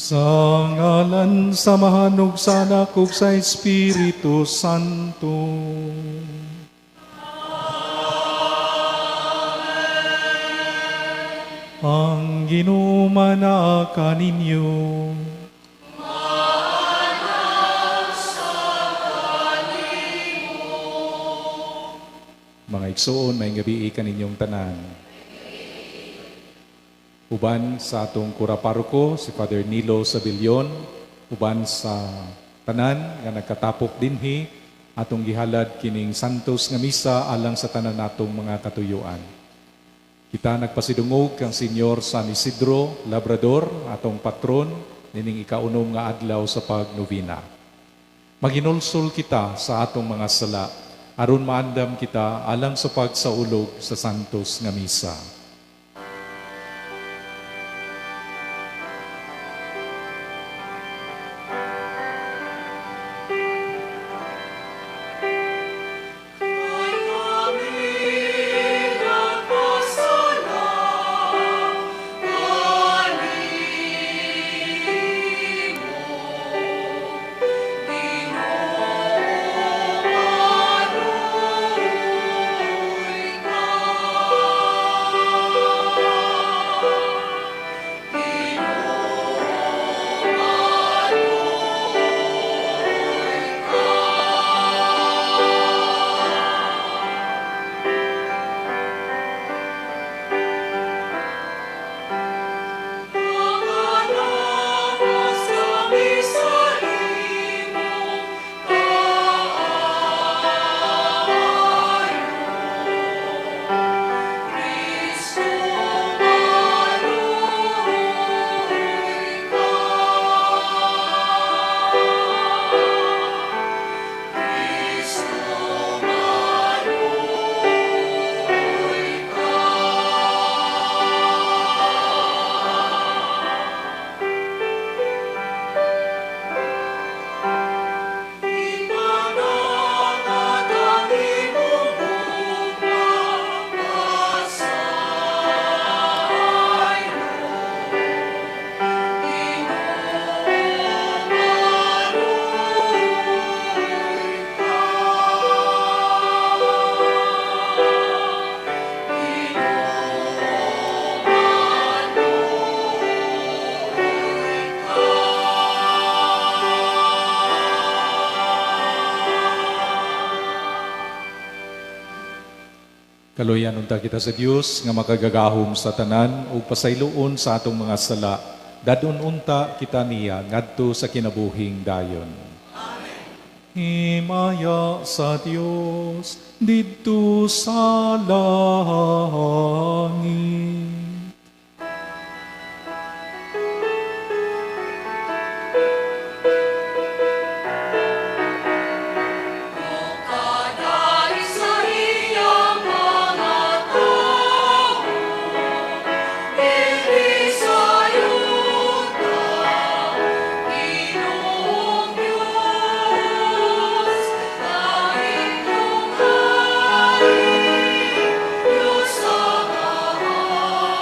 Sa ngalan sa Amahan ug sa Anak ug sa Espiritu Santo. Ang Ginoo manaa kaninyo. Mga igsoon, maayong gabii kaninyong tanan. Uban sa atong kura paroko, si Father Nilo Sabilion, uban sa tanan nga nagkatapok dinhi, atong gihalad kining Santos nga Misa alang sa tanan natong mga katuyuan. Kita nagpasidungog kang Senyor San Isidro Labrador, atong patron, nining ikaunom nga adlaw sa pagnovena. Maginulsol kita sa atong mga sala, aron maandam kita alang sa pagsaulog sa Santos nga Misa. Kay kami nagpasala kanimo, Ginoo, maluoy ka. Ginoo, maluoy ka. Manganapos kami sa imong kaayo. Kristo, maluoy ka. Kristo, maluoy ka. Ipanangad ang imong gugma pasaylo. Ginoo, maluoy ka. Ginoo, maluoy ka. Kaluyan unta kita sa Dios nga makagagahom sa tanan ug pasayloon sa atong mga sala. Dadon unta kita niya ngadto sa kinabuhing dayon. Himaya sa Dios didto sa langit. Ug kadais sa iyang mga tawo, diri sa yuta, Ginoong Diyos, ang inyong hari, Diyos Amahan.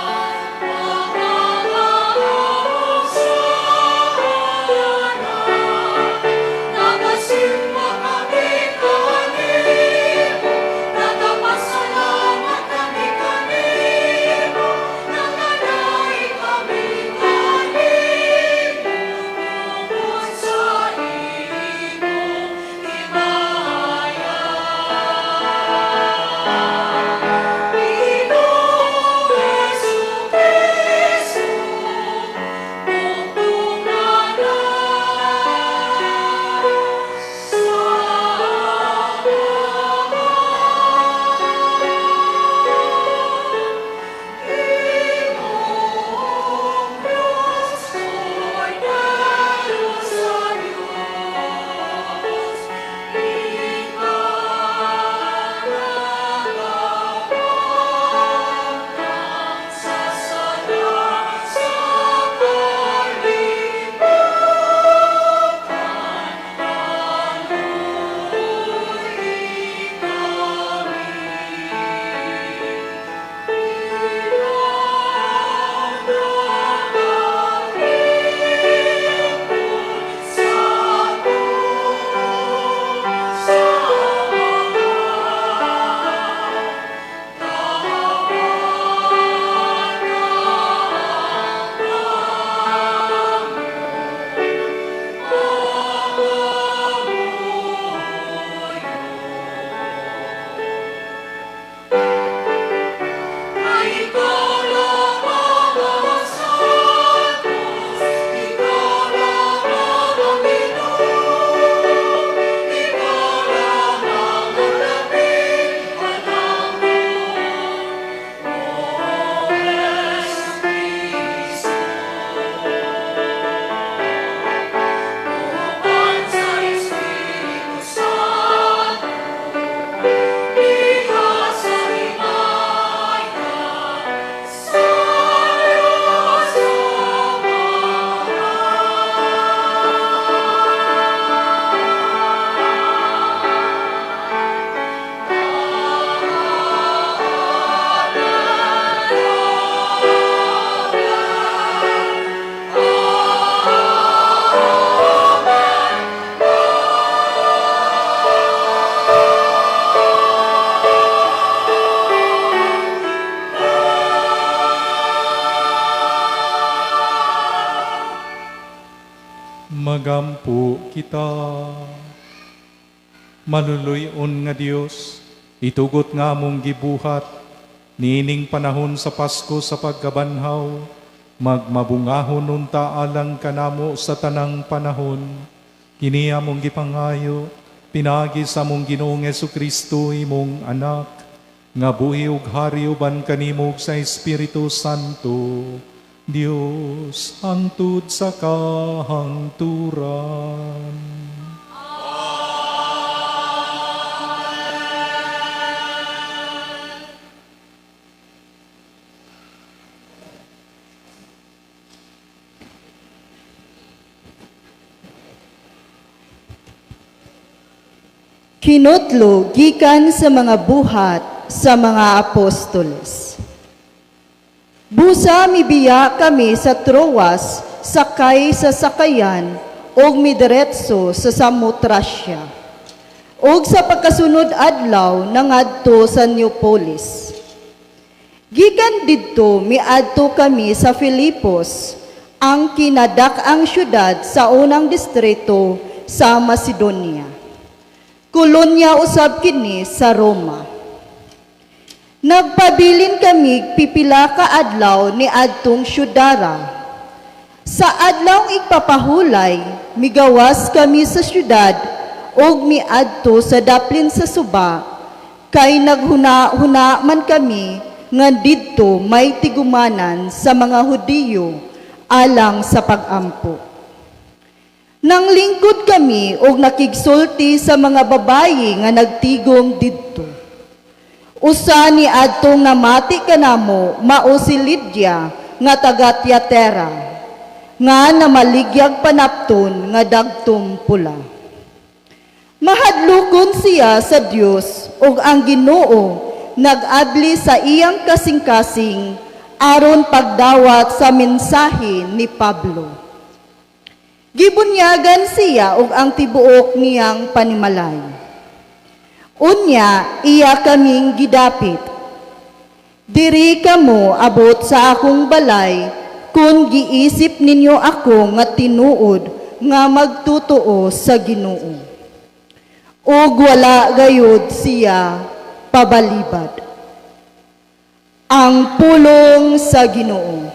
Magampo kita. Maluluy-on nga Dios, itugot nga among gibuhat niining panahon sa Pasko sa pagkabanhaw, magmabungahon unta alang kanamo sa tanang panahon. Kini among gipangayo pinaagi sa among Ginoong Kristo, imong anak, nga buhi ug hari uban kanimo sa Espiritu Santo, Dios, hangtod sa kahangturan. Kinutlo gikan sa mga Buhat sa mga Apostoles. Busa mibiya kami sa Troas sakay sa sakayan og midiretso sa Samotracia. Og sa pagkasunod adlaw nangadto sa Neapolis. Gikan didto miadto kami sa Filipos, ang kinadak-ang syudad sa unang distrito sa Macedonia. Kolonya usab kini sa Roma. Nagpabilin kami pipila ka adlaw ni adtong syudara. Sa adlawng igpapahulay, migawas kami sa syudad ug miadto sa daplin sa suba, kay naghuna-huna man kami nga didto may tigumanan sa mga Hudiyo alang sa pagampo. Nang lingkod kami og nakigsulti sa mga babayi nga nagtigom didto. Usa ni adtong namati kanamo mao si Lydia nga taga Tiatera, nga namaligyag panapton nga dagtom pula. Mahadlokon siya sa Dios ug ang Ginoo nag-abli sa iyang kasing-kasing aron pagdawat sa mensahe ni Pablo. Gibunyagan siya ug ang tibuok niyang panimalay. Unya, iya kaming gidapit. "Diri kamo abot sa akong balay kung giisip ninyo ako nga tinuod nga magtutuo sa Ginoo." Ug wala gayud siya pabalibad. Ang pulong sa Ginoo.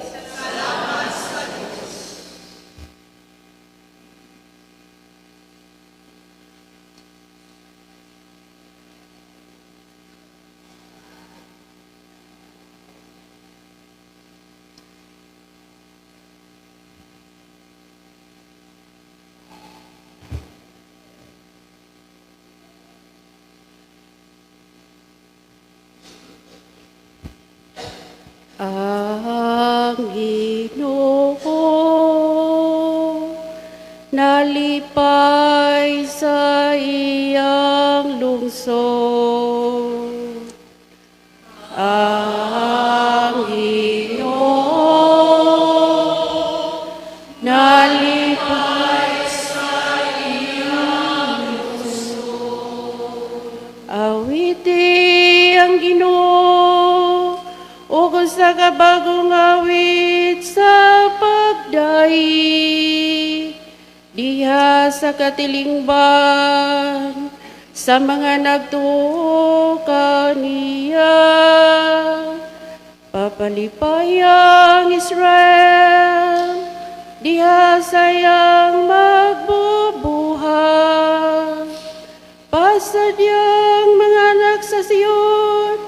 Ang Ginoo nalipay sa iyang lungsod. Ang Ginoo nalipay sa iyang lungsod. Awiti ang Ginoo ug usa ka bagong awit sa pagdaig diha sa katilingban sa mga nagtuo kaniya. Papalipay ang Israel diha sa iyang magbubuhat. Pasadyang mga anak sa Sion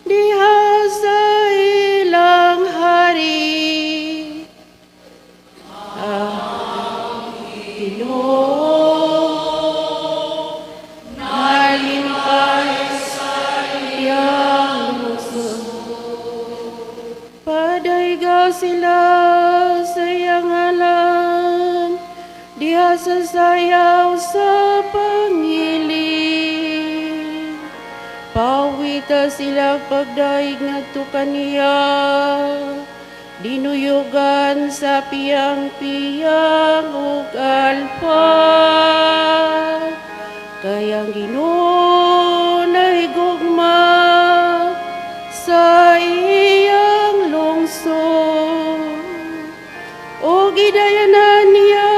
diha sa ilang hari. Ang Ginoo nalipay sa iyang lungsod. Padayga sila sa iyang ngalan diha sa sayaw sa pangili. Pawita sila pagdaig ngadto kaniya, dinuyugan sa piyang-piyang ug alpa. Kay ang Ginoo nahigugma sa iyang lungsod, ug gidayanan niya.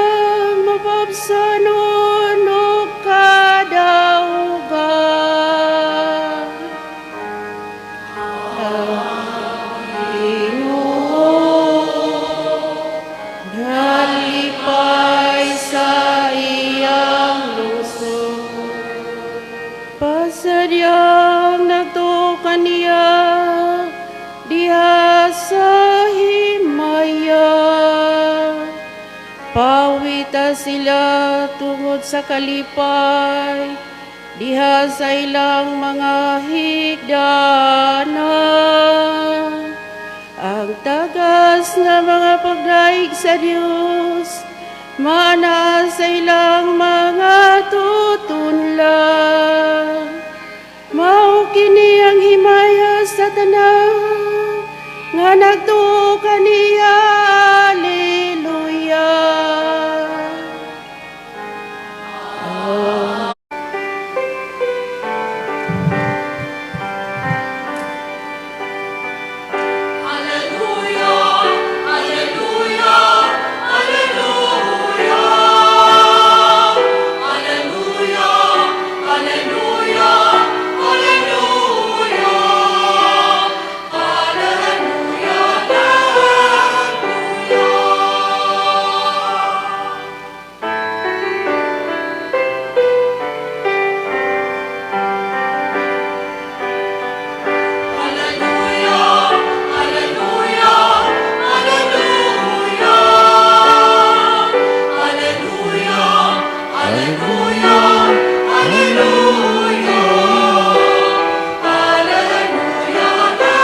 kabsanon ug kadaugan. Ang Ginoo nalipay sa iyang lungsod. Pasadyang nagtuo kaniya diha sa himaya. Pawita sila tungod sa kalipay diha sa ilang mga higdana. Ang tagas nga mga pagdaig sa Dios maanaa sa ilang mga tutunlan. Mao kini ang himaya sa tanan nga nagtuo kaniya. Alleluia. Alleluia, Alleluia, Alleluia. Alleluia, Alleluia, Alleluia. Alleluia, Alleluia. Alleluia, Alleluia, Alleluia. Alleluia, Alleluia, Alleluia.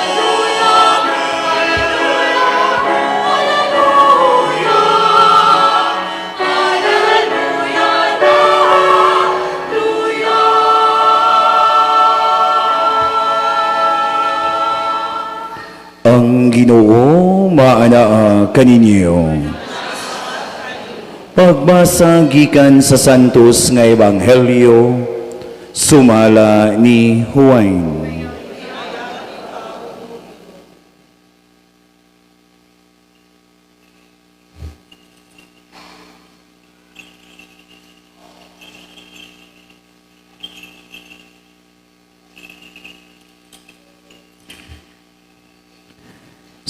Alleluia, Alleluia, Alleluia. Ang Ginoo maanaa kaninyo. Pagbasa gikan sa Santos nga Ebanghelyo sumala ni Juan.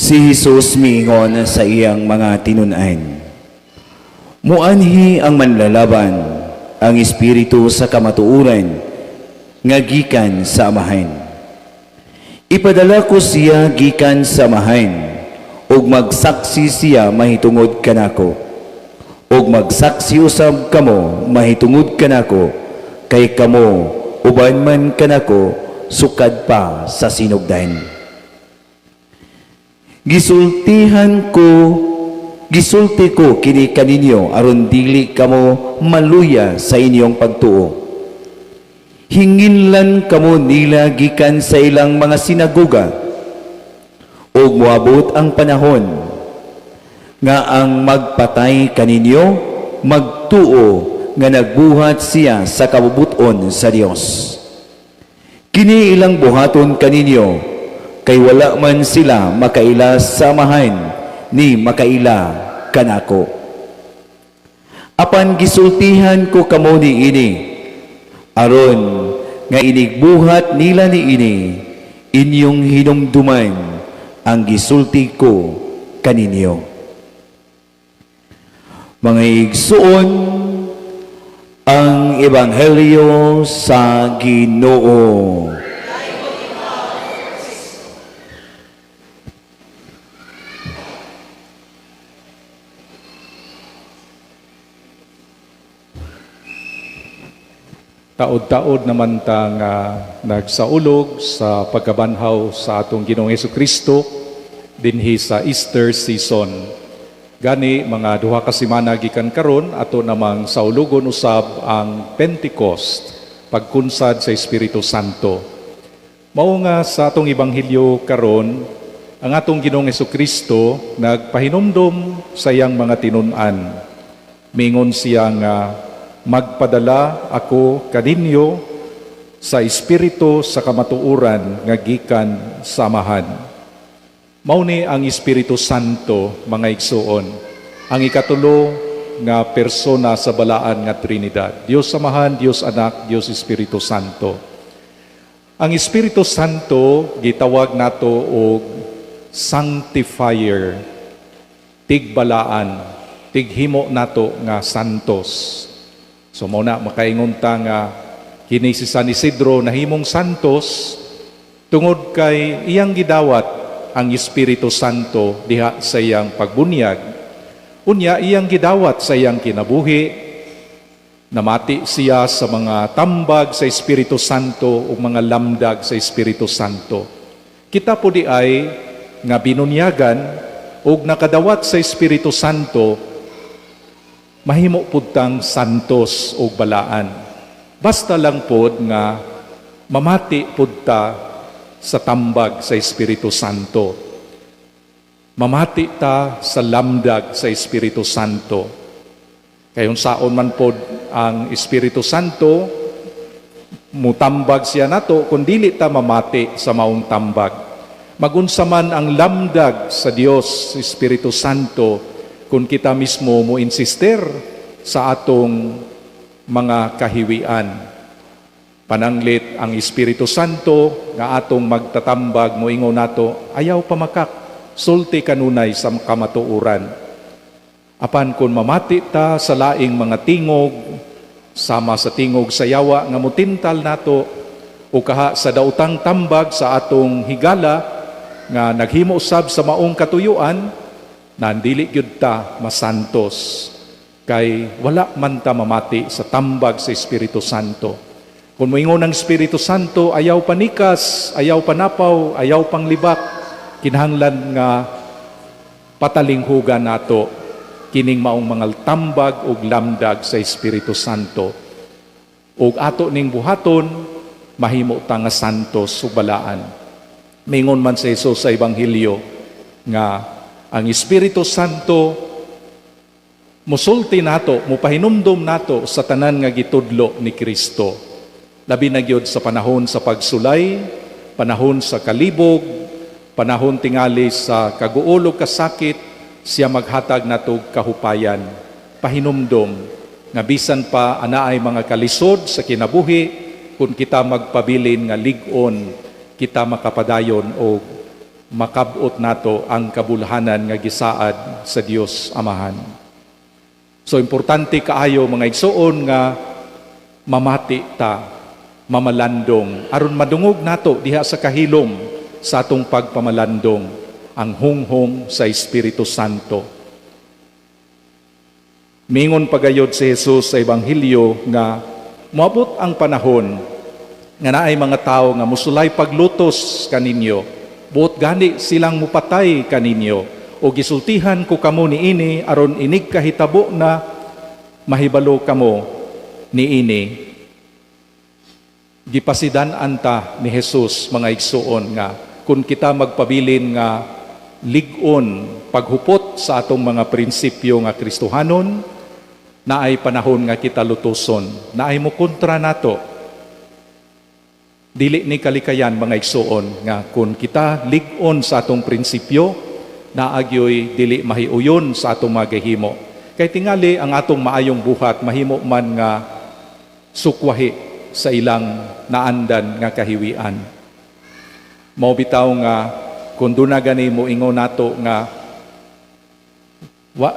Si Jesus miingon sa iyang mga tinun-an, "Muanhi ang manlalaban, ang espiritu sa kamatuoran, nga gikan sa Amahan. Ipadala ko siya gikan sa Amahan, ug magsaksi siya mahitungod kanako. Ug magsaksi usab kamo mahitungod kanako, kay kamo uban man kanako sukad pa sa sinugdan. Gisulti ko kini kaninyo aron dili kamo maluya sa inyong pagtuo. Hinginlan kamo nila gikan sa ilang mga sinagoga, ug moabot ang panahon nga ang magpatay kaninyo magtuo nga nagbuhat siya sa kabubut-on sa Dios. Kini ilang buhaton kaninyo kay wala man sila makaila sa Amahan ni makaila kanako. Apan gisultihan ko kamo niini aron nga inigbuhat nila niini, inyong hinumduman ang gisulti ko kaninyo." Mga igsuon, ang ebanghelyo sa Ginoo. Taod-taod naman ta nga nagsaulog sa pagkabanhaw sa atong Ginoong Kristo dinhi sa Easter season. Gani mga 2 ka semana gikan karon, ato namang saulugon usab ang Pentecost, pagkunsad sa Espiritu Santo. Mao nga sa atong ebanghelyo karon, ang atong Ginoong Kristo nagpahinumdom sa iyang mga tinun-an. Mingon siya nga Magpadala ako kaninyo sa Espiritu sa kamatuoran nga gikan sa Amahan." Mao ni ang Espiritu Santo, mga igsuon, ang ikatulo nga persona sa balaan nga Trinidad. Dios Amahan, Dios Anak, Dios Espiritu Santo. Ang Espiritu Santo gitawag nato og sanctifier, tigbalaan, tighimo nato nga santos. So mao na makaingon ta nga kini si San Isidro nahimong santos tungod kay iyang gidawat ang Espiritu Santo diha sa iyang pagbunyag. Unya iyang gidawat sa iyang kinabuhi, namati siya sa mga tambag sa Espiritu Santo ug mga lamdag sa Espiritu Santo. Kita po diay nga binunyagan ug nakadawat sa Espiritu Santo, mahimo pud tang santos ug balaan. Basta lang pod nga mamati pud ta sa tambag sa Espiritu Santo. Mamati ta sa lamdag sa Espiritu Santo. Kay unsaon man pod ang Espiritu Santo mutambag siya nato kung dili ta mamati sa maong tambag? Magunsa man ang lamdag sa Dios Espiritu Santo kung kita mismo mo insister sa atong mga kahiwian? Pananglit ang Espiritu Santo nga atong magtatambag moingon nato, "Ayaw pamakak, sulti kanunay sa kamatuoran." Apan kung mamati ta sa laing mga tingog, sama sa tingog sa yawa nga mutintal nato o kaha sa daotang tambag sa atong higala nga naghimo usab sa maong katuyuan, nandili gyud ta masantos kay wala man ta mamati sa tambag sa Espiritu Santo. Kung moingon ang Espiritu Santo, "Ayaw panikas, ayaw panapaw, ayaw panglibak," kinahanglan nga patalinghugan nato kining maong mga tambag ug lamdag sa Espiritu Santo. Ug ato ning buhaton, mahimo ta nga santos ug balaan. Mingon man sa Jesus sa Ebanghelyo nga ang Espiritu Santo musulti nato, mupahinumdom nato sa tanan nga gitudlo ni Kristo. Labi na gyud sa panahon sa pagsulay, panahon sa kalibog, panahon tingali sa kaguol ug kasakit, siya maghatag nato og kahupayan. Pahinumdom nga bisan pa anaay mga kalisod sa kinabuhi, kung kita magpabilin nga lig-on, kita makapadayon o makabot nato ang kabulhanan nga gisaad sa Dios Amahan. So importante kaayo, mga igsuon, nga mamati ta, mamalandong aron madungog nato diha sa kahilom sa atong pagpamalandong ang hunghong sa Espiritu Santo. Mingon pagayod si Jesus sa Ebanghelyo nga moabot ang panahon nga naay mga tao nga musulay paglutos kaninyo. Buot gani silang mupatay kaninyo. O gisultihan ko kamo niini aron inig kahitabo na mahibalo kamo niini. Gipasidan-an ta ni Jesus, mga igsuon, nga kung kita magpabilin nga lig-on paghupot sa atong mga prinsipyo nga Kristohanon, naay panahon nga kita lutuson, naay mo kontra nato. Dili ni kalikayan, mga igsuon, nga kung kita lig-on sa atong prinsipyo, naagyoy dili mahiuyon sa atong mga gihimo. Kay tingali ang atong maayong buhat mahimo man nga sukwahi sa ilang naandan nga kahiwian. Mao bitaw nga kung duna gani mo ingon nato nga wa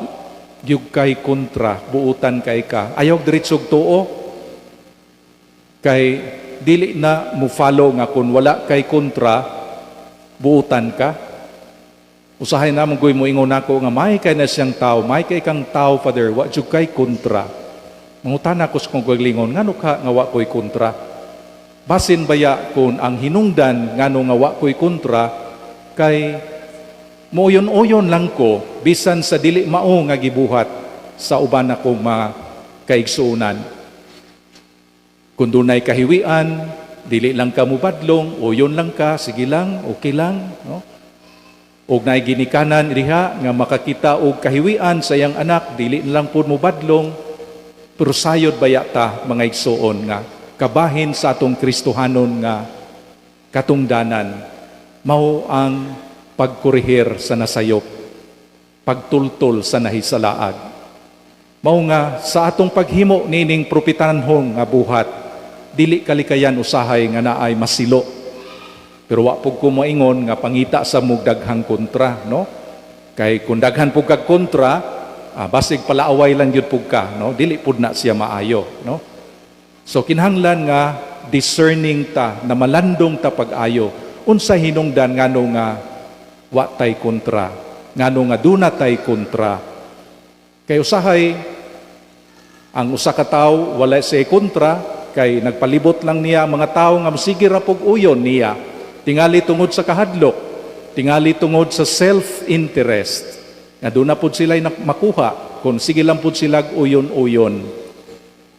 gyud kay kontra, buutan kay ka, ayaw diretsog tuo kay dili na mo follow nga kung wala kay kontra, buutan ka. Usahay na mo goy mo ingon nako nga may kay na siyang tao, may kay kang tao, Father, wa jud kay kontra. Mangutana ko sa kong kaugalingon, ngano ka nga wa ko'y kontra? Basin baya kung ang hinungdan ngano nga wa ko'y kontra kay mooyon-oyon lang ko bisan sa dili mao nga gibuhat sa uban akong mga kaigsuonan. Kung dunay kahiwian, dili lang ka mubadlong, uyon lang ka, sige lang, okay lang, no? Og naay ginikanan diha nga makakita og kahiwian sa iyang anak, dili na lang pud mubadlong. Pero sayod baya ta, mga igsuon, nga kabahin sa atong Kristohanon nga katungdanan mao ang pagkorehir sa nasayop, pagtultol sa nahisalaag. Mao nga sa atong paghimo nining propetanhong nga buhat, dili kalikayan usahay nga naay masilo. Pero wa pud ko moingon nga pangita sa mug daghang kontra, no? Kay kung daghan pud kag kontra, basig palaaway lang gyud pud ka, no? Dili pud na siya maayo, no? So kinahanglan nga discerning ta, na malandong ta pag-ayo unsa hinungdan ngano nga wa tay kontra, ngano nga duna tay kontra. Kay usahay ang usa ka tawo wala siya kontra kay nagpalibot lang niya ang mga tawo nga sige ra pug uyon niya, tingali tungod sa kahadlok, tingali tungod sa self-interest nga duna pud sila makuha kung sige lang pud sila uyon-uyon.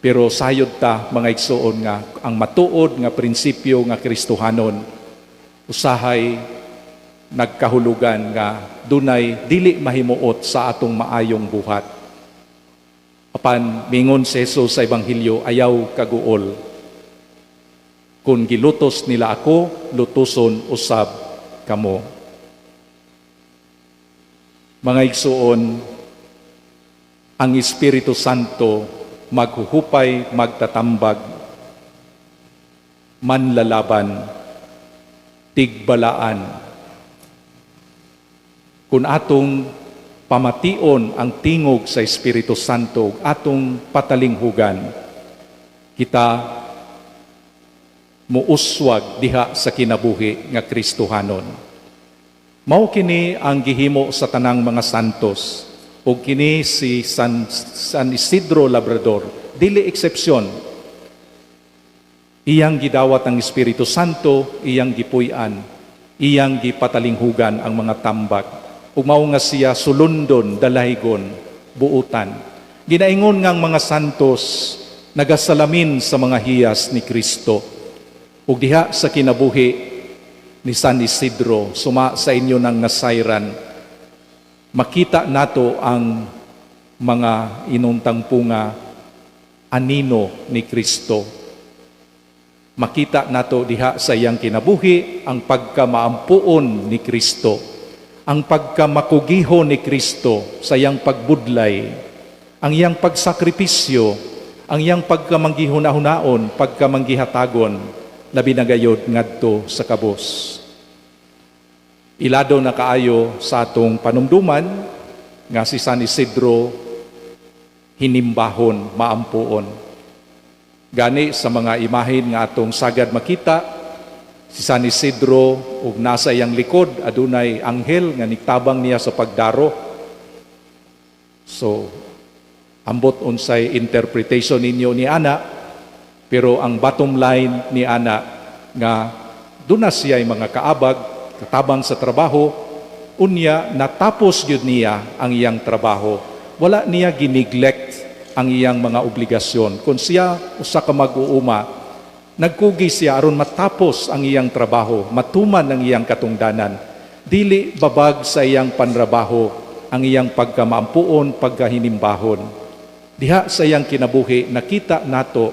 Pero sayod ta, mga igsuon, nga ang matuod nga prinsipyo nga Kristohanon usahay nagkahulugan nga dunay dili mahimuot sa atong maayong buhat. Apan mingon si Jesus sa Ebanghelyo, "Ayaw kaguol. Kung gilutos nila ako, lutuson usab kamo." Mga igsuon, ang Espiritu Santo maghuhupay, magtatambag, manlalaban, tigbalaan. Kung atong pamation ang tingog sa Espiritu Santo, atong patalinghugan, kita muuswag diha sa kinabuhi nga Kristohanon. Mao kini ang gihimo sa tanang mga santos ug kini si San Isidro Labrador dili eksepsyon. Iyang gidawat ang Espiritu Santo, iyang gipuy-an, iyang gipatalinghugan ang mga tambag. Ug mao nga siya sulundon, dalaygon, buutan. Ginaingon nga ang mga santos nagasalamin sa mga hiyas ni Kristo. Ug diha sa kinabuhi ni San Isidro, suma sa inyo ng nasayran, makita nato ang mga inuntang nga anino ni Kristo. Makita nato diha sa iyang kinabuhi ang pagkamaampuon ni Kristo, ang pagkamakugiho ni Kristo sa iyang pagbudlay, ang iyang pagsakripisyo, ang iyang pagkamanggihuna-hunaon, pagkamanggihatagon, labi na gayod ngadto sa kabos. Ilado na kaayo sa atong panumduman nga si San Isidro hinimbahon, maampuon. Gani sa mga imahen nga atong sagad makita, si San Isidro ug nasa iyang likod adunay anghel nga nigtabang niya sa pagdaro. So ambot unsay interpretation ninyo ni ana, pero ang bottom line ni ana nga duna siya mga kaabag, katabang sa trabaho, unya natapos gyud niya ang iyang trabaho. Wala niya gineglect ang iyang mga obligasyon. Kung siya usa ka mag-uuma, nagkugi siya aron matapos ang iyang trabaho, matuman ang iyang katungdanan. Dili babag sa iyang panrabaho ang iyang pagkamaampuon, pagkahinimbahon. Diha sa iyang kinabuhi, nakita nato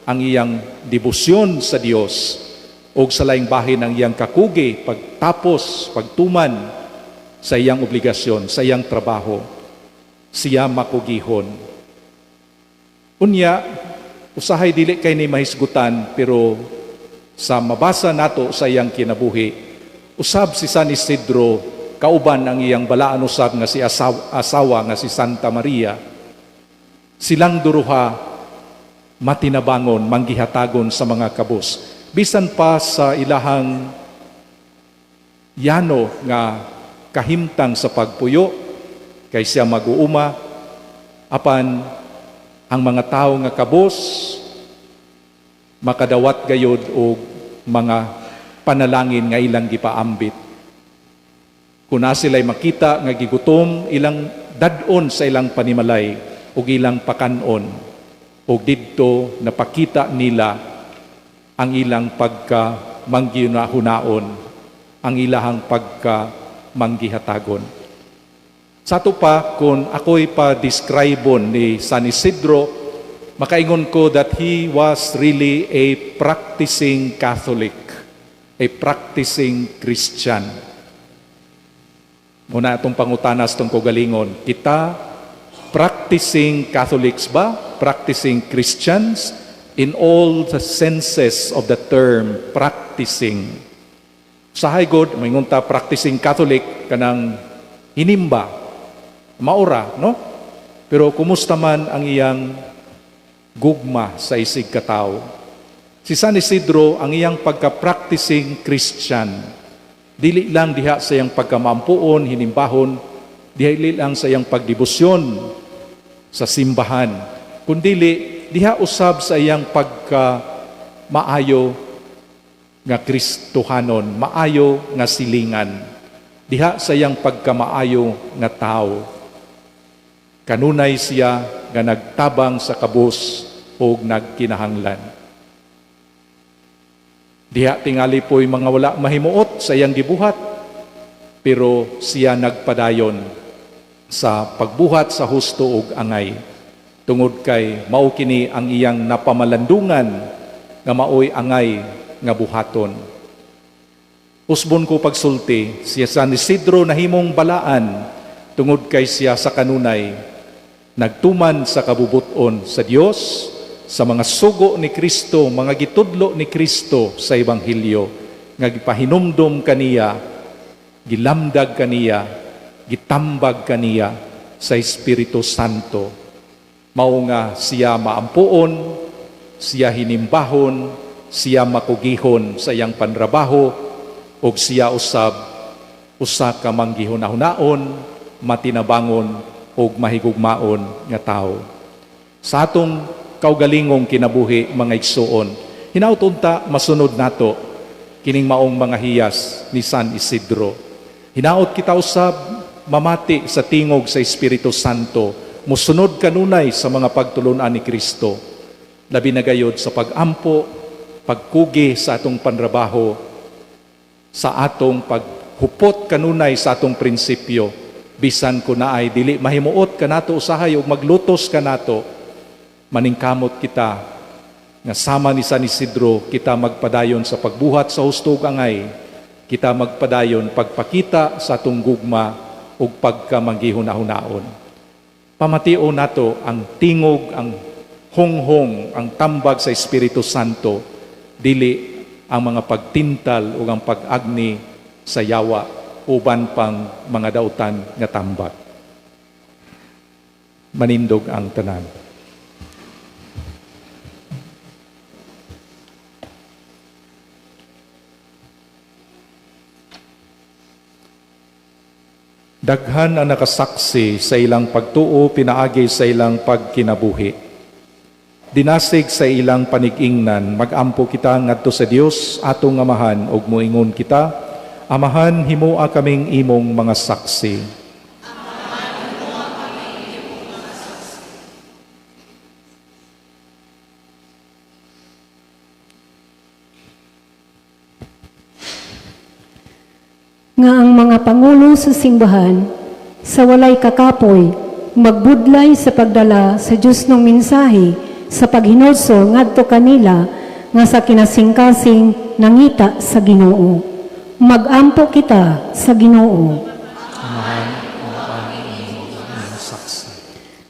ang iyang debosyon sa Dios ug sa laing bahin ang iyang kakugi pagtapos, pagtuman sa iyang obligasyon, sa iyang trabaho. Siya makugihon. Unya, usahay dili kay ni mahisgutan, pero sa mabasa nato sa iyang kinabuhi, usab si San Isidro kauban ang iyang balaan usab nga si asawa nga si Santa Maria. Silang duruha matinabangon, manggihatagon sa mga kabos. Bisan pa sa ilahang yano nga kahimtang sa pagpuyo, kay siya mag-uuma, apan ang mga tawo nga kabos makadawat gayod og mga panalangin nga ilang gipaambit. Kung na sila'y makita nga gigutom, ilang dad-on sa ilang panimalay ug ilang pakanon, ug didto napakita nila ang ilang pagka manggihunaon, ang ilahang pagka manggihatagon. Sa ato pa, kung ako'y pa-describe ni San Isidro, Makaingon ko that he was really a practicing Catholic, a practicing Christian. Muna atong pangutana sa atong kaugalingon, kita practicing Catholics ba? Practicing Christians? In all the senses of the term practicing. Sa gud, maingon ta practicing Catholic kanang hinimba, maura, no? Pero kumusta man ang iyang gugma sa isig katawo? Si San Isidro, ang iyang pagka-practicing Christian, dili lang diha sa iyang pagkamaampuon, hinimbahon, dili lang sa iyang pagdebosyon sa simbahan, kundili diha usab sa iyang pagka maayo nga Kristohanon, maayo nga silingan, diha sa iyang pagkamaayo nga tao. Kanunay siya nga nagtabang sa kabus ug nagkinahanglan. Diha tingali po'y mga wala mahimuot sa iyang gibuhat, pero siya nagpadayon sa pagbuhat sa husto ug angay. Tungod kay mao kini ang iyang napamalandungan nga maoy angay nga buhaton. Usbon ko pagsulti, siya San Isidro nahimong balaan tungod kay siya sa kanunay nagtuman sa kabubuton sa Dios, sa mga sugo ni Kristo, mga gitudlo ni Kristo sa Ebanghelyo, nga gipahinumdom kaniya, gilamdag kaniya, gitambag kaniya sa Espiritu Santo. Mao nga siya maampuon, siya hinimbahon, siya makugihon sa iyang panrabaho, ug siya usab usa ka manggihuna-hunaon, matinabangon ug mahigugmaon nga tawo. Sa atong kaugalingong kinabuhi, mga igsuon, hinaut unta masunod nato kining maong mga hiyas ni San Isidro. Hinaot kita usab mamati sa tingog sa Espiritu Santo, musunod kanunay sa mga pagtulunan ni Kristo, labi na gayod sa pag-ampo, pagkugi sa atong panrabaho, sa atong paghupot kanunay sa atong prinsipyo, bisan kun naay dili mahimuot kanato usahay ug maglutos kanato, maningkamot kita nga sama ni San Isidro, kita magpadayon sa pagbuhat sa husto ug angay, kita magpadayon pagpakita sa atong gugma ug pagkamanggihuna-hunaon. Pamation nato ang tingog, ang honghong, ang tambag sa Espiritu Santo, dili ang mga pagtintal o ang pag-agni sa yawa uban pang mga dautan nga tambag. Manindog ang tanan. Daghan ang nakasaksi sa ilang pagtuo pinaagi sa ilang pagkinabuhi. Dinasig sa ilang panig-ingnan, magampo kita ngadto sa Dios atong Amahan ug moingon kita, Amahan, himoa kaming imong mga saksi. Nga ang mga pangulo sa simbahan sa walay kakapoy magbudlay sa pagdala sa Dios ng mensahe sa paghinulsol ngadto kanila nga sa kinasingkasing nangita sa Ginoo. Magampo kita sa Ginoo. Amahan, himoa kaming imong saksi.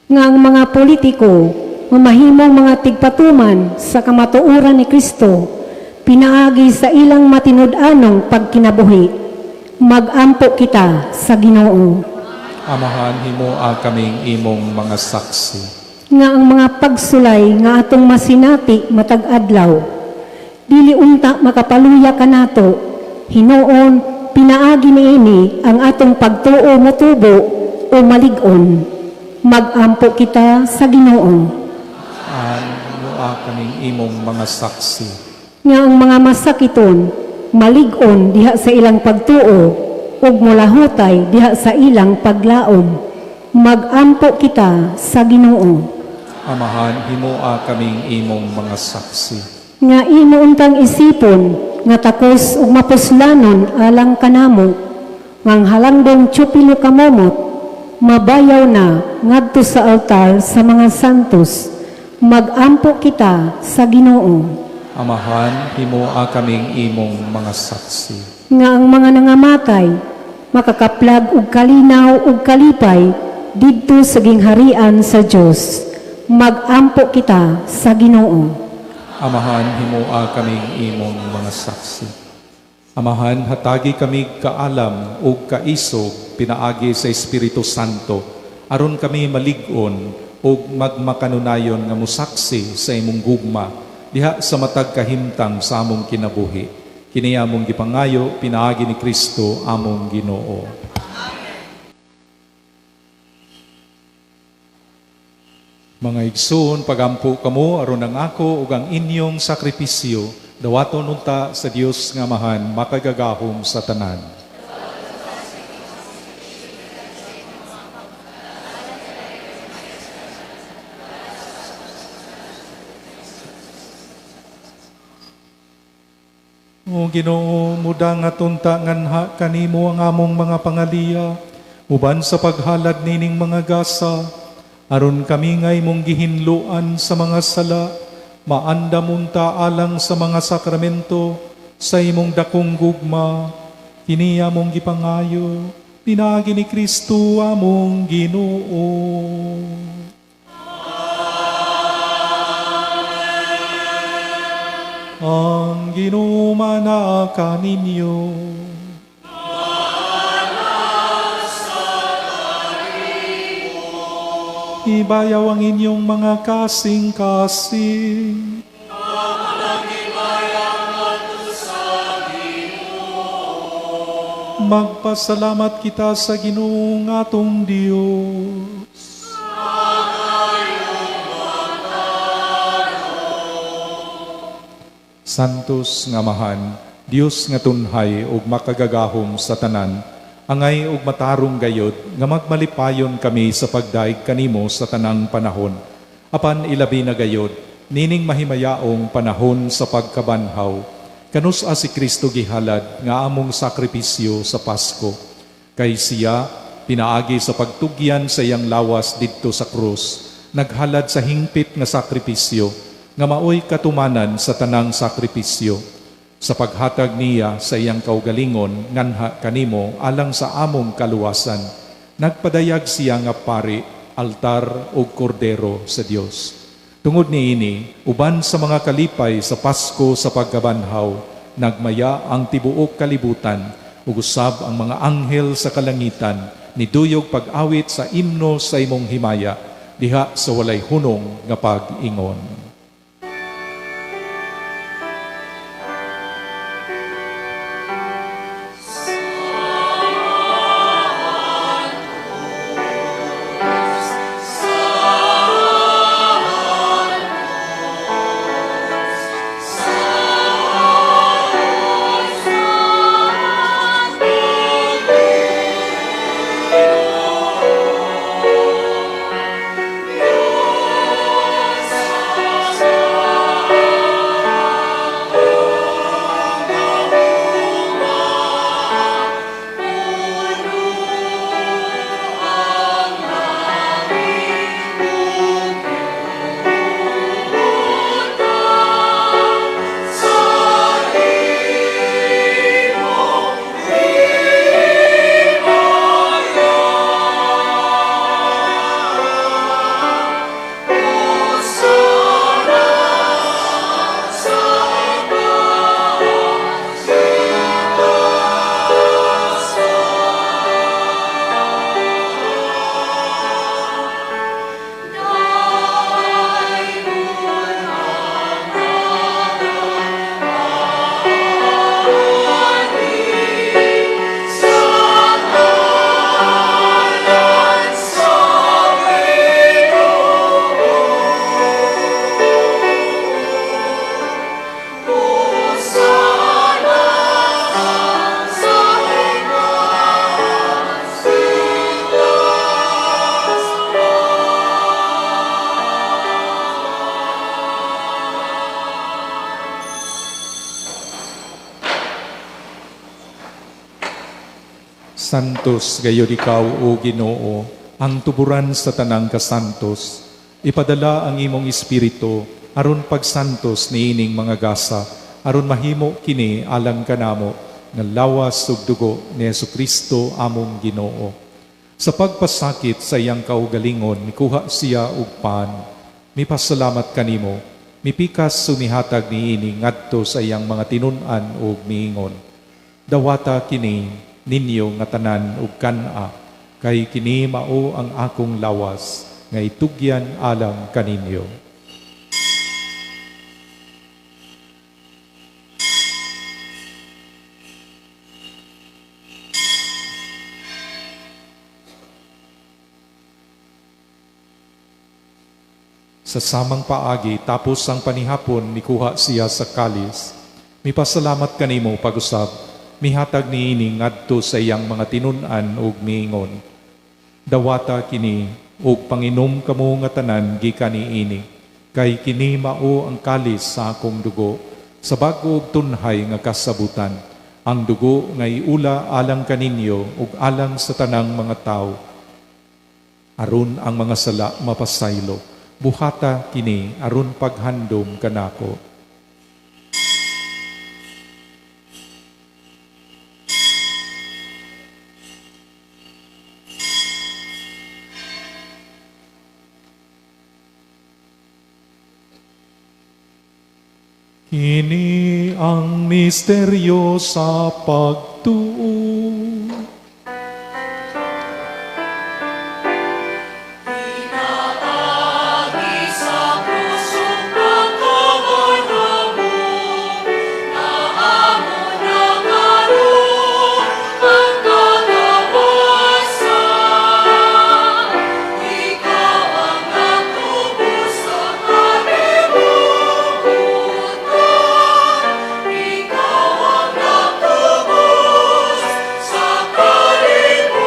Nga ang mga politiko nga mahimong mga tigpatuman sa kamatuoran ni Kristo pinaagi sa ilang matinud-anong pagkinabuhi. Magampo kita sa Ginoo. Amahan, himoa kaming imong mga saksi. Nga ang mga pagsulay nga atong masinati matag adlaw dili unta makapaluya kanato, hinuon pinaagi niini ang atong pagtuo motubo o malig-on. Magampo kita sa Ginoo. Amahan, himoa kaming imong mga saksi. Nga ang mga masakiton malig-on diha sa ilang pagtuo ug molahutay diha sa ilang paglaom. Magampo kita sa Ginoo. Amahan, himoa kaming imong mga saksi. Nga imo untang isipon nga takos ug mapuslanon alang kanamo, ngang halangdong Teofilo Camomot mabayaw na ngadto sa altar sa mga santos. Magampo kita sa Ginoo. Amahan, himoa kaming imong mga saksi. Nga ang mga nangamatay makakaplag og kalinaw ug kalipay didto sa gingharian sa Dios. Magampo kita sa Ginoo. Amahan, himoa kaming imong mga saksi. Amahan, hatagi kami kaalam ug kaisog pinaagi sa Espiritu Santo aron kami malig-on ug magmakanunayon nga mosaksi sa imong gugma diha sa matag kahimtang sa among kinabuhi. Kini among gipangayo pinaagi ni Kristo among Ginoo. Mga igsoon, pagampo kamo aron ang ako ug ang inyong sakripisyo dawaton unta sa Dios nga Amahan makagagahom sa tanan. O Ginoo, muda nga tunta nganha kanimo ang among mga pangaliya, uban sa paghalad nining mga gasa, aron kami nga imong gihinloan sa mga sala, maandam unta alang sa mga sakramento, sa imong dakong gugma, kini among gipangayo, pinaagi ni Kristo among Ginoo. Ang Ginoo manaa kaninyo. Ibayaw ang inyong mga kasing-kasing. Magpasalamat kita sa Ginoong atong Dios. Santos nga Amahan, Dios nga tunhay ug makagagahom sa tanan, angay ug matarong gayod nga magmalipayon kami sa pagdaig kanimo sa tanang panahon. Apan ilabi na gayod, nining mahimayaong panahon sa pagkabanhaw, kanus-a si Kristo gihalad nga among sakripisyo sa Pasko. Kay siya, pinaagi sa pagtugyan sa iyang lawas didto sa krus, naghalad sa hingpit nga sakripisyo, nga maoy katumanan sa tanang sakripisyo. Sa paghatag niya sa iyang kaugalingon nganha kanimo alang sa among kaluwasan, nagpadayag siya nga pari, altar ug kordero sa Dios. Tungod niini, uban sa mga kalipay sa Pasko sa pagkabanhaw, nagmaya ang tibuok kalibutan ug usab ang mga anghel sa kalangitan niduyog pag-awit sa imno sa imong himaya diha sa walay hunong nga pag-ingon. Santos gayud ikaw, o Ginoo, ang tuburan sa tanang kasantos. Ipadala ang imong espiritu aron pagsantos niining mga gasa, aron mahimo kini alang kanamo nga lawas ug dugo ni Hesukristo among Ginoo. Sa pagpasakit sa iyang kaugalingon, mikuha siya og pan. Mipasalamat kanimo, mipikas sumihatag niini ngadto sa iyang mga tinun-an ug miingon: Dawata kini ninyo nga tanan ug kan-a, kay kini mao ang akong lawas nga itugyan alang kaninyo. Sa samang paagi, tapos ang panihapon, mikuha siya sa kalis. Mipasalamat kanimo pag-usab, mihatag niini ngadto sa iyang mga tinun-an ug miingon: Dawata kini ug panginom kamo nga tanan gikan niini, kay kini mao ang kalis sa akong dugo, sa bag-o ug tunhay nga kasabutan, ang dugo nga iula alang kaninyo ug alang sa tanang mga tawo, aron ang mga sala mapasaylo. Buhata kini aron paghandom kanako. Kini ang misteryo sa pagtuo. Pinaagi sa puso pagkamanamo, na amo na karon ang katawasan. Ikaw ang nagtubos sa kalibutan. Ikaw ang nagtubos sa kalibutan.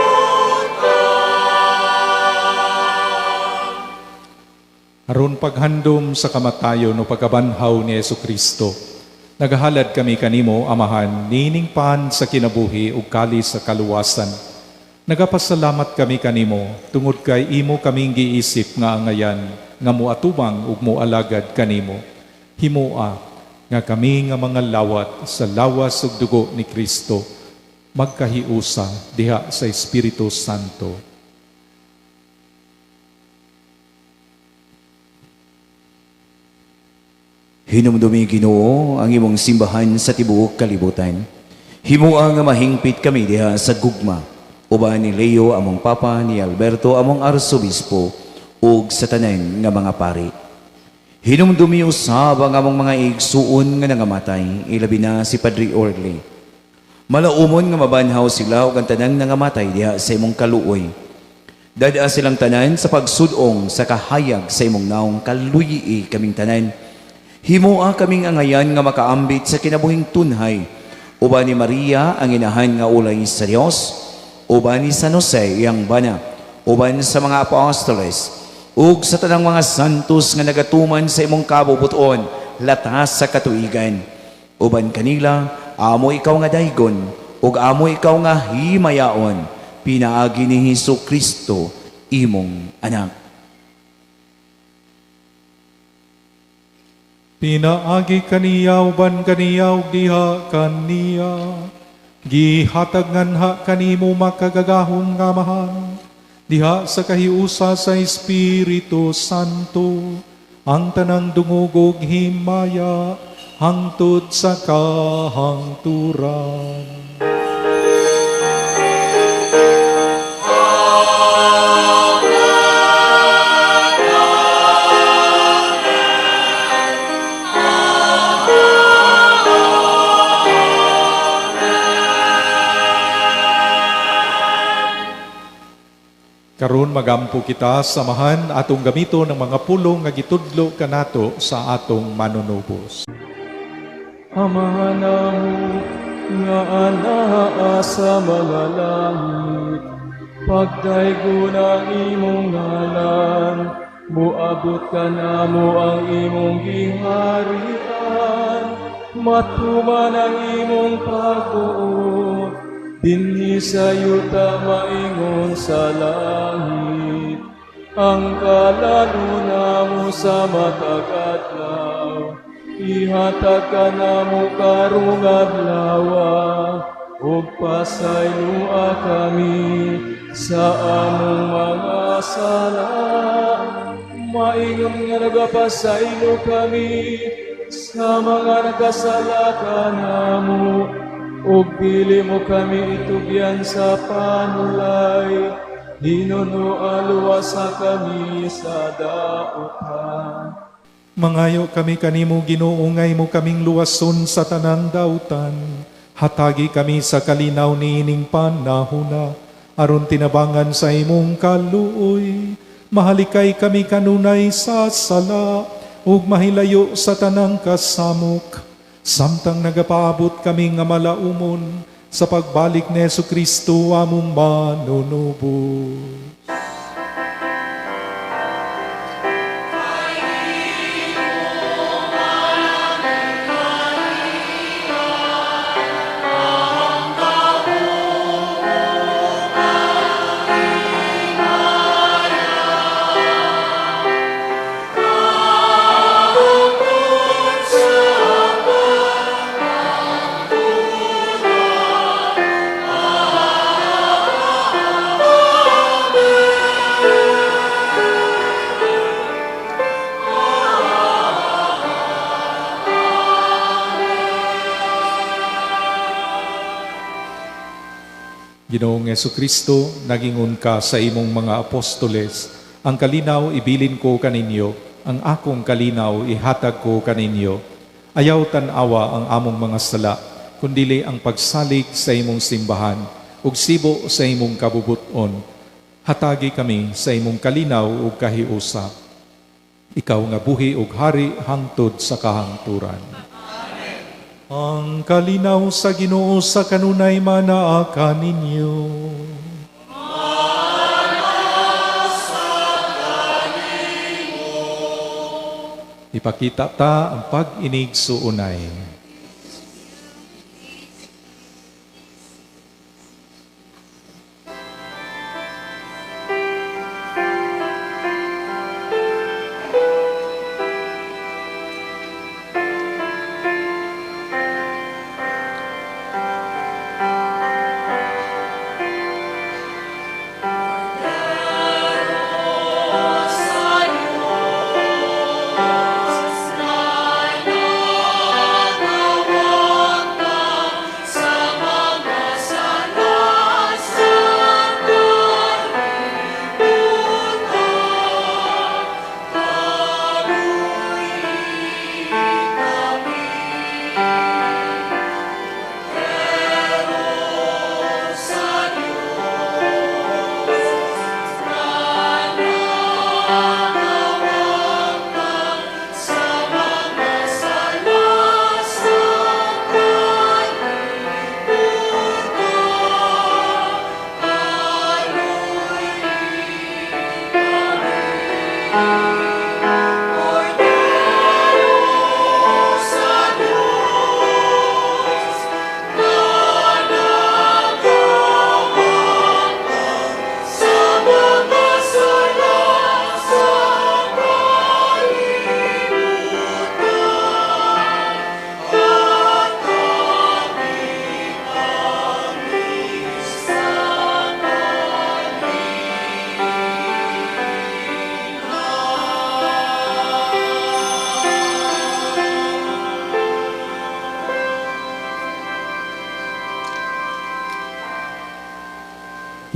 Aron paghandom sa kamatayon o pagkabanhaw ni Hesukristo, nagahalad kami kanimo, Amahan, nining pan sa kinabuhi ug kalis sa kaluwasan. Nagapasalamat kami kanimo tungod kay imo kaming giisip nga angayan nga moatubang ug moalagad kanimo. Himoa nga kami nga mga lawat sa lawas ug dugo ni Kristo magkahiusa diha sa Espiritu Santo. Hinumdumi Ginoo ang imong simbahan sa tibuok kalibutan. Himoa nga mahingpit kami diha sa gugma, uban ni Leo among Papa, ni Alberto among Arsobispo, ug sa tanan nga mga pari. Hinumdumi usab ang among mga igsuon nga nangamatay, ilabi na si Padre Orly. Malaumon nga mabanhaw sila ug ang tanang nangamatay diha sa imong kaluoy. Dada silang tanan sa pagsudong sa kahayag sa imong naong, kaluyi kaming tanan. Himoa kaming angayan nga makaambit sa kinabuhing tunhay, uban ni Maria ang inahan nga ulay sa Dios, uban ni San Jose iyang bana, uban sa mga apostoles, ug sa tanang mga santos nga nagatuman sa imong kabubuton, latas sa katuigan. Uban kanila, amo ikaw nga daygon, ug amo ikaw nga himayaon, pinaagi ni Hesus Kristo, imong anak. Pinaagi kaniya uban kaniya ug diha kaniya, gihatag nganha kanimo makagagahom nga Amahan, diha sa kahiusa sa Espiritu Santo, ang tanang dungog ug himaya hangtod sa kahangturan. Karon magampo kita samahan atong gamito ng mga pulong nga gitudlo kanato sa atong manunubos. Amahan namo nga anaa sa mga langit, pagdaygon ang imong ngalan, moabot kanamo ang imong giharian, matuman ang imong pagbuot, dinhi sa yuta maingon sa langit. Ang kalaluna mo sa matag adlaw, ihatag ka namo karong adlaw, ug pasayloa kami sa among mga sala. Maingon nga nagapasaylo kami sa mga nakasala kanamo, ug dili mo kami itugyan sa panulay. Hinunoa luwasa kami sa dautan. Mangayo kami kanimo, Ginoo, ngay mo kaming luwason sa tanang dautan. Hatagi kami sa kalinaw niining panahona, aron tinabangan sa imong kaluoy. Mahalikay kami kanunay sa sala, ug mahilayo sa tanang kasamok. Samtang nagapaabot kami nga malaumon sa pagbalik ni Hesukristo among manunubos. Ginoong Hesukristo, nagingon ka sa imong mga apostoles, ang kalinaw ibilin ko kaninyo, ang akong kalinaw ihatag ko kaninyo. Ayaw tan-awa ang among mga sala, kundili ang pagsalig sa imong simbahan, ug sibo sa imong kabubuton. Hatagi kami sa imong kalinaw ug kahiusa. Ikaw nga buhi ug hari hangtod sa kahangturan. Ang kalinaw sa Ginoo sa kanunay manaa kaninyo. Ipakita ta ang pag-inig suunay.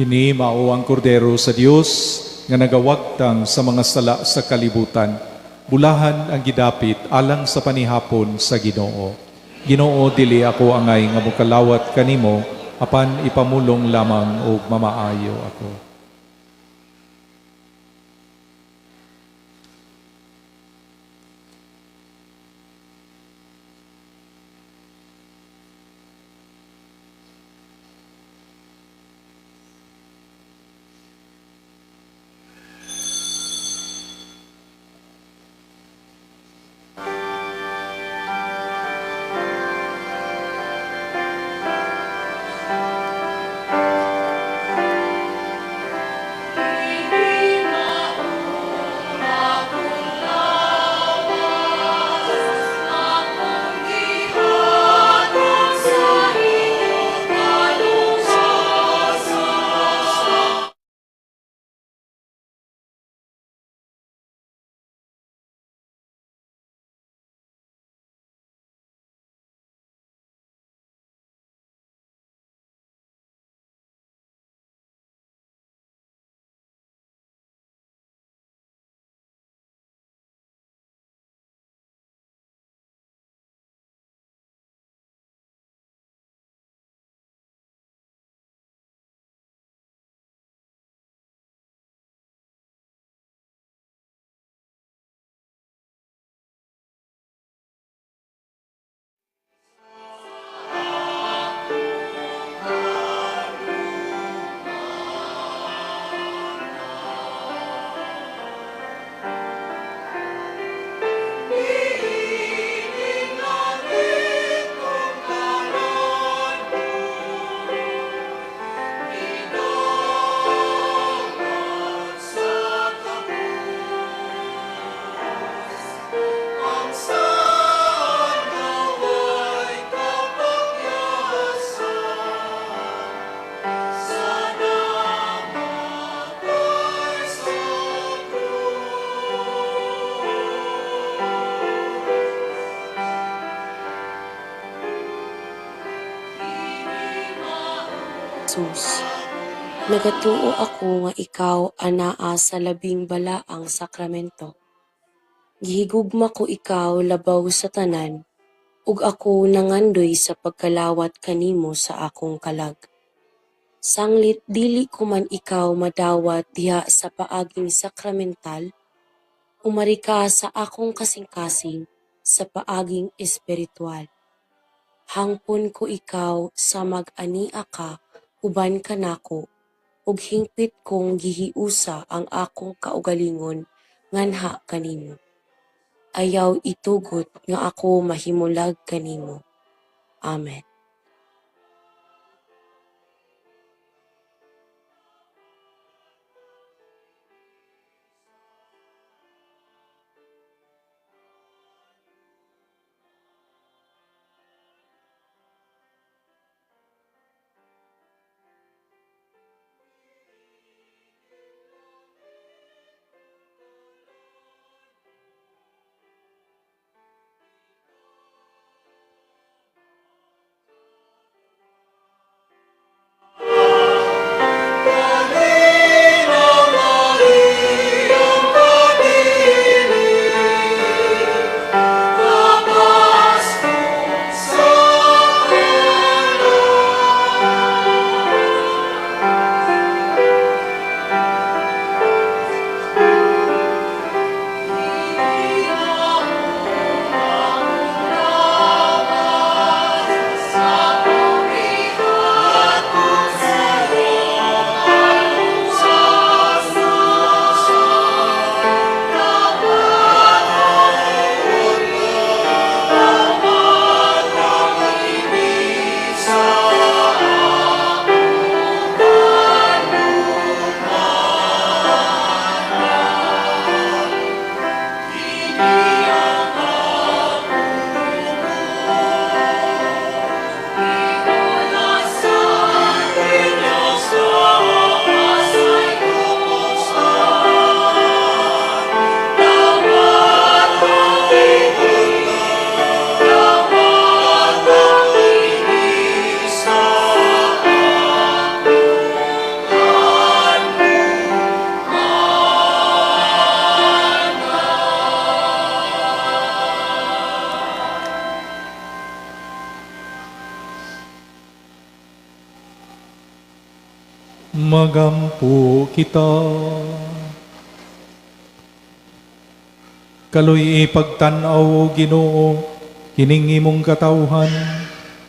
Kini mao ang kordero sa Dios nga nagawagtang sa mga sala sa kalibutan. Bulahan ang gidapit alang sa panihapon sa Ginoo. Ginoo, dili ako angay nga mokalawat kanimo, apan ipamulong lamang og mamaayo ako. Jesus, nagatuo ako nga ikaw anaa sa labing balaang sakramento. Gihigugma ko ikaw labaw sa tanan, ug ako nangandoy sa pagkalawat kanimo sa akong kalag. Sanglit dili ko man ikaw madawat diha sa paaging sakramental, umari ka sa akong kasing-kasing sa paaging espiritual. Hangpon ko ikaw sa mag-ania ka uban kanako, ug hingpit kong gihiusa ang akong kaugalingon nganha kanimo. Ayaw itugot nga ako mahimulag kanimo. Amen. Kalinaw na iyong pag-ibig, Tapas sa kalan. Magampo kita. Kaloy ipagtan-aw o Ginoo, kining imong katawhan,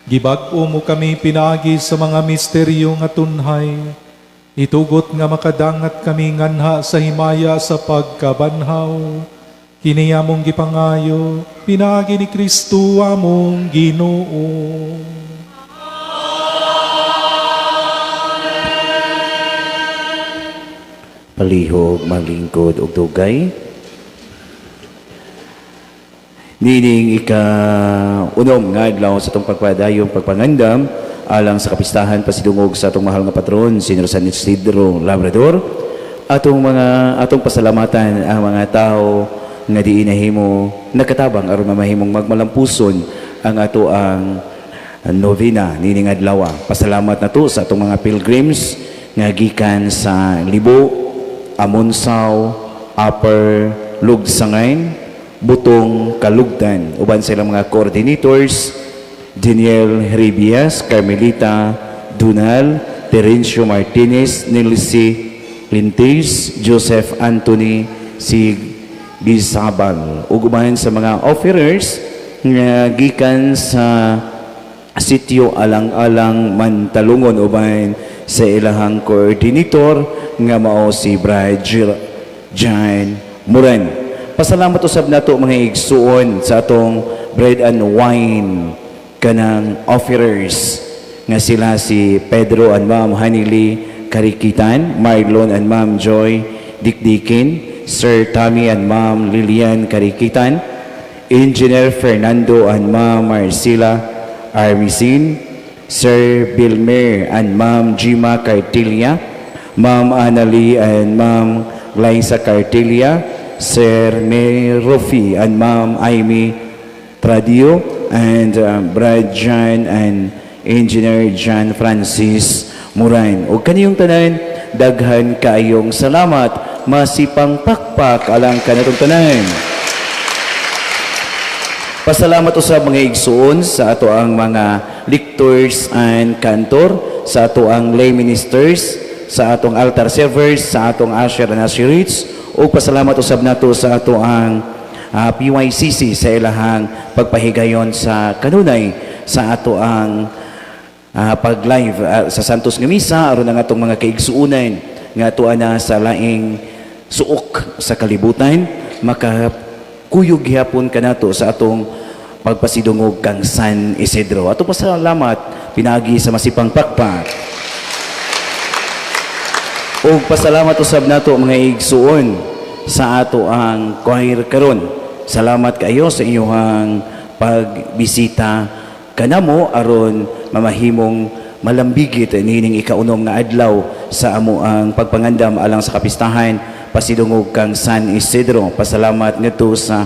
gibag-o mo kami pinaagi sa mga misteryo nga tunhay. Itugot nga makadangat kami nganha sa himaya sa pagkabanhaw. Kini among gipangayo, pinaagi ni Kristo among Ginoo. Palihog maglingkod og dugay. Nining ika unom nga adlaw sa atong pagpadayong pagpangandam alang sa kapistahan pasidungog sa atong mahal nga patron Senyor San Isidro Labrador, atong mga atong pasalamatan ang mga tao nga diin nahimo nagkatabang aron mamahimong magmalampuson ang ato ang novena nining adlaw. Pasalamat na to sa atong mga pilgrims nga gikan sa Libo, Amonsaw, Upper Lugsangain, Butong, Kalugdan. Uban sa ilang mga coordinators, Daniel Ribias, Carmelita Dunal, Terencio Martinez, Nilsi Lintis, Joseph Anthony si Gizabal. Ug uban sa mga offerers nga gikan sa Sitio Alang-Alang Mantalungon, uban sa ilahang coordinator nga mao si Brad John Muran. Pasalamat usab nato mga igsuon sa atong bread and wine kanang offerers nga sila si Pedro and Ma'am Hanili Karikitan, Marlon and Ma'am Joy Dikdikin, Sir Tommy and Ma'am Lilian Karikitan, Engineer Fernando and Ma'am Marcela Armisin, Sir Bilmer and Ma'am Jima Cartilia, Ma'am Annalie and Ma'am Liza Cartilia, Sir Merofi and Ma'am Amy Tradio, and Brad John and Engineer John Francis Moran. Ug kaniyong tanan, daghan kaayong salamat, masipang pakpak alang kanatong tanan. Pasalamat usab, mga igsuon, sa ato ang mga lectors and cantor, sa ato ang lay ministers, sa atong altar servers, sa atong usher and usherettes, ug pasalamat usab nato sa ato ang PYCC sa ilahang pagpahigayon sa kanunay sa ato ang pag-live sa Santos nga Misa aron ang atong mga kaigsuonan nga ato na sa laing suok sa kalibutan makakuyog gihapon kanato sa atong pagpasidungog kang San Isidro. Ato pasalamat pinagi sa masipang pakpak. Ug pasalamat usab nato, mga igsuon, sa ato ang choir karon. Salamat kayo sa inyong pagbisita kanamo aron mamahimong malambigit niining ikaunom nga adlaw sa amo ang pagpangandam alang sa kapistahan pasidungog kang San Isidro. Pasalamat ngadto sa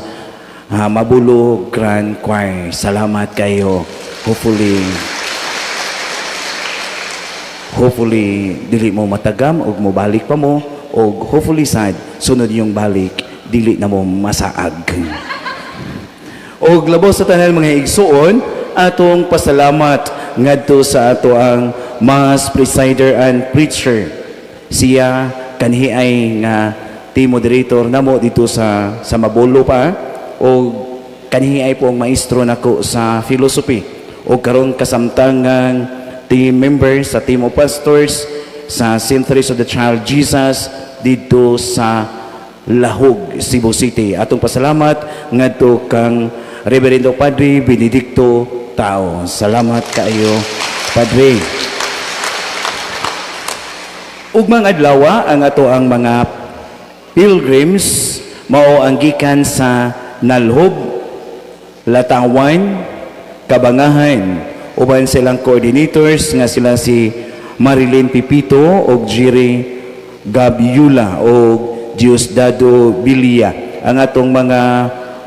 Mabulo Grand Choir. Salamat kayo. Hopefully dili mo matagam og mobalik pa mo, og hopefully sad sunod yung balik dili na mo masaag. Og labaw sa tanan, mga igsuon, atong pasalamat ngadto sa ato ang mass presider and preacher. Siya kanhi ay nga team moderator namo dito sa Mabolo pa, og kanhi ay po ang maestro nako sa philosophy, og karon kasamtangang team member sa team of pastors sa St. Teresa of the Child Jesus dito sa Lahug, Cebu City. Atong pasalamat ngadto kang Reverendo Padre Benedicto Tao. Salamat kaayo, Padre. Ugmang adlaw, ang ato ang mga pilgrims mao ang gikan sa Nalhob, Latawan, Kabangahan, uban silang coordinators nga sila si Marilyn Pipito og Jerry Gabiula og Diosdado Bilia. Ang atong mga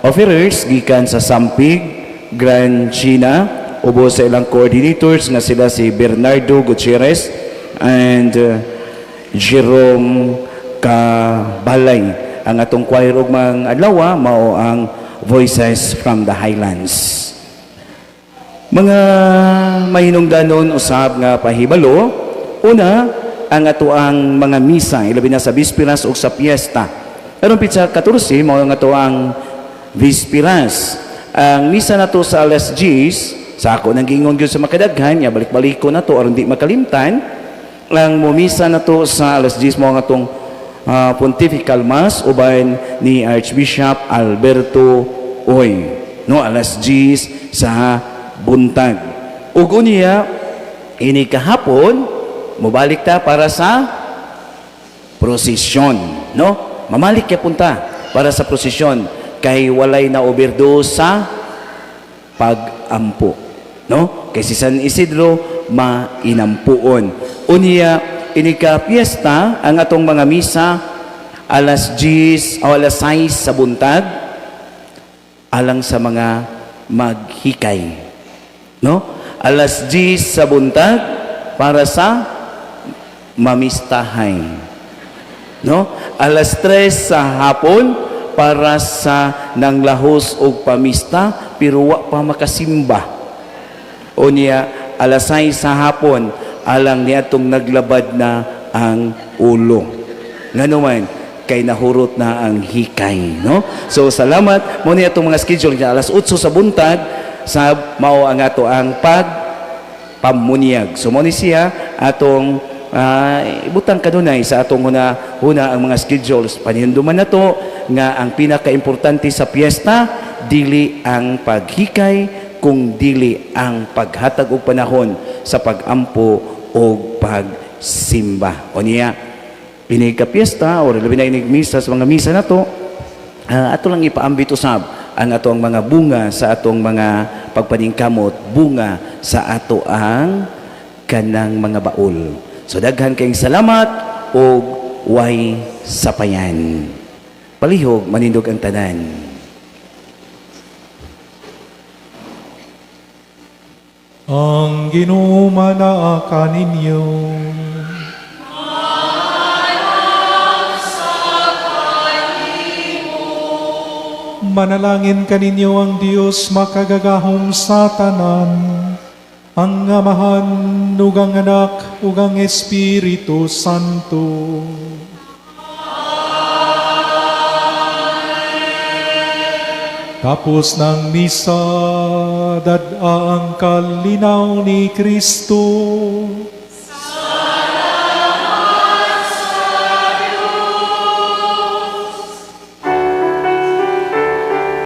offerers gikan sa Sampig, Grand China, ubos sa ilang coordinators nga sila si Bernardo Gutierrez and Jerome Kabalay. Ang atong choir ugmang adlaw mao ang Voices from the Highlands. Mga mahinungdanon usab nga pahibalo, una, ang ato ang mga misa, ilabi na sa Bispiras ug sa piyesta. Karong pitsa 14, mao ang ato ang Bispiras. Ang misa nato sa alas 10, sa ako nang giingon gyud sa makadaghan, ya balik-balik ko na to aron di makalimtan. Ang mumisa nato sa alas 10 mao ang atong Pontifical Mass uban ni Archbishop Alberto Uy. No, alas 10 sa buntag. Ug unya ini kahapon mobalik ta para sa prosesyon, no? Mamalik kay punta para sa prosesyon kay walay na overdose sa pagampo, no? Kay si San Isidro mainampuon. Unya ini ka piyesta, ang atong mga misa alas 10 o alas 6 sa buntag alang sa mga maghikay, no? Alas 10 sa buntag para sa mamistahay, no? Alas 3 sa hapon para sa nanglahos og pamista pero wa pa makasimba. Unya alas 6 sa hapon alang niadtong naglabad na ang ulo. Ngano man, kay nahurot na ang hikay, no? So salamat mo ni atong mga schedule niya. Alas 8 sa buntag sa mao ang ato ang pag pamunyag. So mo ni siya atong ibutang kanunay sa atong huna huna ang mga schedules. Paninduman na to nga ang pinakaimportante sa piyesta dili ang paghikay kung dili ang paghatag og panahon sa pagampo o pagsimba. O niya, inig ka piyesta o labi na inig misa, sa mga misa na to, ato lang ipaambit usab ang ato ang mga bunga sa atong mga pagpaningkamot, bunga sa ato ang kanang mga baul. So daghan kayong salamat og way sapayan. Palihog manindog ang tanan. Ang Ginoo manaa kaninyo. Manalangin kaninyo ang Dios makagagahom sa tanan, ang Amahan, ug ang Anak, ug ang Espiritu Santo. Tapos ng misa, dad-a ang kalinaw ni Kristo.